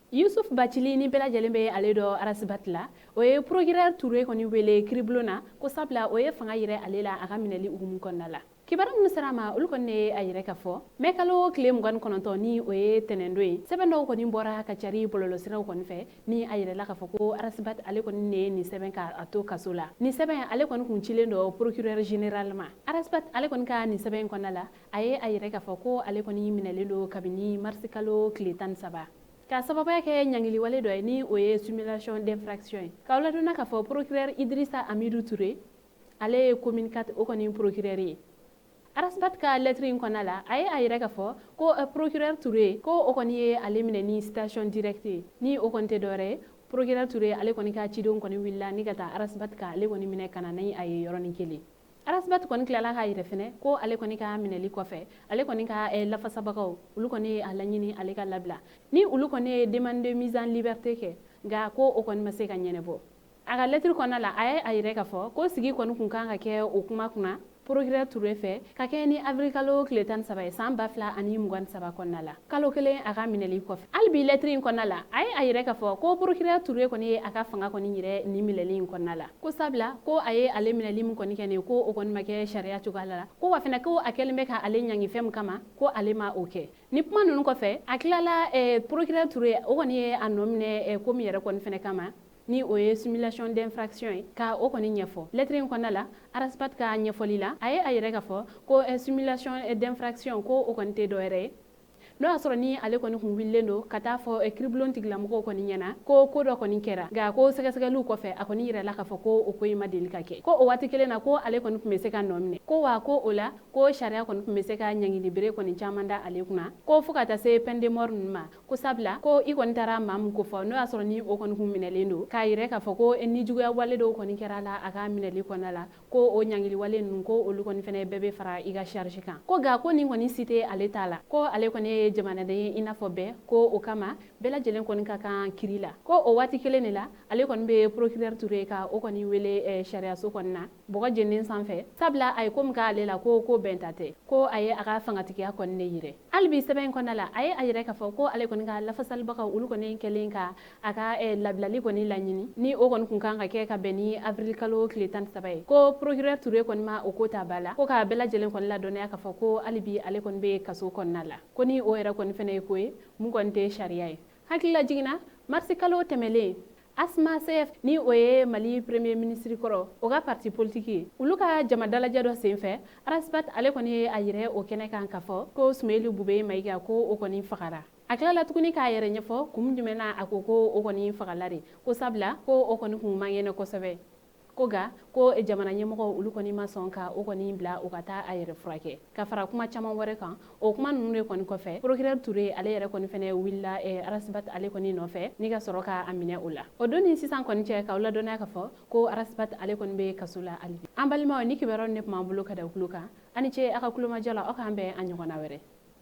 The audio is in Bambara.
Yusuf Bacili ni bɛɛ lajɛlen bɛ ale dɔn Ras Bath la, o ye procureur Ture kɔni wele kiribulon na, ko sabula o ye fanga yɛrɛ ale la a ka minɛli hukumu kɔnɔna la. Kibaru minnu sera a ma, olu kɔni ye a yɛrɛ ka fɔ mɛ kalo tile 29, ni o ye tɛnɛndon ye, sɛbɛn dɔw kɔni bɔra ka cari bɔlɔlɔsiraw kɔni fɛ, ni a yɛrɛla k'a fɔ ko Ras Bath ale kɔni ne ye nin sɛbɛn k'a to kaso la. Nin sɛbɛn ale kɔni kun cilen don procureur général ma. Ras Bath ale kɔni ka nin sɛbɛn in kɔnɔna la, a ye a yɛrɛ k'a fɔ ko ale kɔni minɛlen don kabini marisi kalo tile 13, ka sababuya kɛ ɲangiliwale dɔ ye, ni o ye simulation d'infraction ye. K'aw ladɔnna k'a fɔ procureur Idrissa Amidu Touré, ale ye commune 4 o kɔni procureur ye. Ras Bath ka lettre in kɔnɔna la, a ye a yɛrɛ k'a fɔ ko procureur Touré, ko o kɔni ye ale minɛ ni citation directe ye, ni o kɔni tɛ dɔwɛrɛ ye, procureur Touré ale kɔni ka cidenw kɔni wulila ni ka taa Ras Bath ka ale kɔni minɛ ka na ni a ye yɔrɔnin kelen. Ras Bath kɔni tilala k'a yɛrɛ fɛnɛ ko ale kɔni ka minɛli kɔfɛ, ale kɔni ka lafasabagaw, olu kɔni ye a laɲini ale ka labila, ni olu kɔni ye demande de mise en liberté kɛ, nka ko o kɔni ma se ka ɲɛnabɔ. A ka lettre kɔnɔna la, a ye a yɛrɛ k'a fɔ ko sigi kɔni kun kan ka kɛ o kuma kunna procureur Touré fɛ, ka kɛ ni avril kalo tile 13 ye san 2023 kɔnɔna la, kalo kelen a ka minɛli kɔfɛ. Hali bi lettre in kɔnɔna la, a ye a yɛrɛ k'a fɔ ko procureur Touré kɔni ye a ka fanga kɔni yɛrɛ nin minɛli in kɔnɔna la, ko sabula ko a ye ale minɛli min kɔni kɛ nin, ko o kɔni ma kɛ sariya cogoya la, ko wa fɛnɛ ko a kɛlen bɛ ka ale ɲangi fɛn min kama, ko ale ma o kɛ. Ni kuma ninnu kɔfɛ, a tilala procureur Touré o kɔni ye a nɔ minɛ ko min yɛrɛ kɔni fɛnɛ kama, ni o ye simulation d'infraction ye, ka o kɔni ɲɛfɔ lettre in kɔnɔna la. Ras Bath ka ɲɛfɔli la, a ye a yɛrɛ k'a fɔ ko simulation d'infraction, ko o kɔni tɛ dɔwɛrɛ ye, n'o y'a sɔrɔ ni ale kɔni kun wililen don ka taa fɔ kiribulon tigilamɔgɔw kɔni ɲɛna ko ko dɔ kɔni kɛra, nka ko sɛgɛsɛgɛliw kɔfɛ, a kɔni yirala k'a fɔ ko o ko in ma deli ka kɛ, ko o waati kelen na, ko ale kɔni tun bɛ se ka nɔ minɛ, ko wa ko o la, ko sariya kɔni tun bɛ se ka ɲangili bere kɔni caman da ale kunna, ko fo ka taa se peine de mort ninnu ma, ko sabula ko i kɔni taara maa min ko fɔ, n'o y'a sɔrɔ ni o kɔni kun minɛlen don, k'a yɛrɛ k'a fɔ ko ni juguya wale dɔw kɔni kɛra la a ka minɛli kɔnɔna la, ko o ɲangili wale ninnu, ko olu kɔni fɛnɛ bɛɛ bɛ fara i ka charge kan. Ko nka ko nin kɔni si tɛ ale ta la, ko ale kɔni ye jamanaden ye i n'a fɔ bɛɛ, ko o kama bɛɛ lajɛlen kɔni ka kan kiri la. Ko o waati kelen de la, ale kɔni bɛ procureur Touré ka o kɔni wele sariyaso kɔni na bɔgɔ jeninen sanfɛ, sabula a ye ko min k'ale la, ko ko bɛn ta tɛ, ko a ye a ka fangatigiya kɔni de yirɛ. Hali bi sɛbɛn in kɔnɔna la, a ye a yɛrɛ k'a fɔ ko ale kɔni ka lafasalibagaw, olu kɔni kɛlen ka a ka labilali kɔni laɲini, ni o kɔni kun kan ka kɛ ka bɛn ni avril kalo tile 13 ye, ko procureur Touré kɔni ma o ko ta ba la, ko k'a bɛɛ lajɛlen kɔni ladɔnniya k'a fɔ ko hali bi ale kɔni bɛ kaso kɔnɔna la, ko ni o yɛrɛ kɔni fɛnɛ ye ko ye mun kɔni tɛ sariya ye. Hakili la jiginna marisi kalo tɛmɛlen, ASMA CF, ni o ye Mali premier ministre kɔrɔ o ka parti politique ye, olu ka jama dalajɛ dɔ senfɛ, Ras Bath ale kɔni ye a yɛrɛ o kɛnɛ kan k'a fɔ ko Sumeyilu Bube Mayiga, ko o kɔni fagara. A tilala tuguni k'a yɛrɛ ɲɛfɔ kun jumɛn na a ko ko o kɔni fagala de, ko sabula ko o kɔni kun man kɛnɛ kosɛbɛ, ko nka ko jamana ɲɛmɔgɔ olu kɔni ma sɔn ka o kɔni bila o ka taa a yɛrɛ furakɛ, ka fara kuma caman wɛrɛ kan. O kuma ninnu de kɔni kɔfɛ, procureur Touré ale yɛrɛ kɔni fɛnɛ wulila Ras Bath ale kɔni nɔfɛ ni ka sɔrɔ k'a minɛ o la. O don ni sisan kɔni cɛ, k'aw ladɔnniya k'a fɔ ko Ras Bath ale kɔni bɛ kaso la hali bi. An balimaw, ni kibaruyaw ne tun b'an bolo ka da kulo kan. A ni ce a ka kulomajɔ la. Aw k'an bɛn an ɲɔgɔnna wɛrɛ.